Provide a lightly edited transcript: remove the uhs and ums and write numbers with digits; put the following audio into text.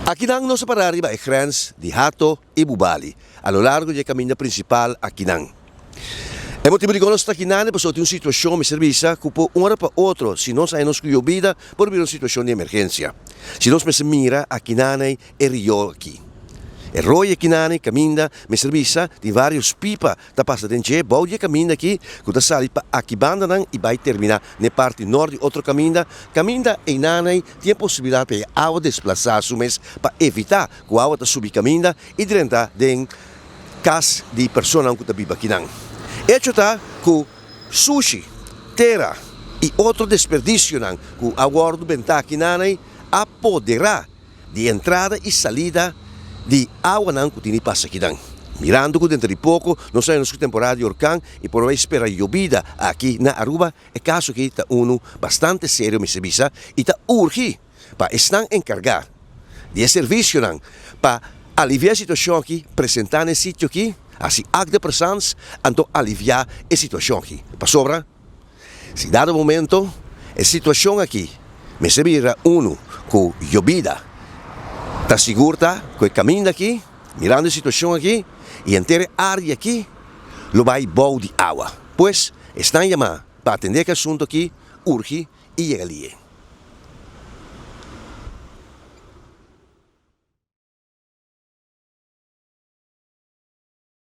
Akinan nos a para riba e grens di Hato i Bubali, a lo largo di e kaminda prinsipal akinan. E motibu dikon nos ta akinan e pasobra tin un situashon mester bisa ku por un ora pa otro si nos haña nos ku yobida por bira un situashon di emergensia. Si nos mester mira akinan ei e rio aki. E rooi akinan ei kaminda mester bisa tin varios pipa ta pasa den dje bou di e kaminda aki ku ta sali pa aki bandanan i bai terminá n'e parti nort di otro kaminda, kaminda einanei tin e posibilidat pa e awa desplasá su mes pa evitá ku awa ta subi kaminda i drenta den kas di personanan ku ta biba akinan. Echo ta ku sushi, tera i otro desperdisionan ku a wòrdu bentá akinanei a poderá di entrada i salida di awanan ku tin di pasa akinan. Mirando ku denter di poko nos ta nos ku temporada di orkan i por bai spera yobida aki na Aruba, e kaso aki ta unu bastante serio mester bisa i ta urgi pa esnan enkargá di e servisionan pa aliviá e situashon aki, presentá na e sitio aki, hasi acte de presence anto aliviá e situashon aki. Pasobra. Si dado momento e situacion aki mester bira unu cu yobida, ta sigur ta cu e caminda aki, mirando e situacion aki y henter e area aki, lo bay bou di awa. Pues, esnan yama pa atende e asunto aki urgi y yega liye.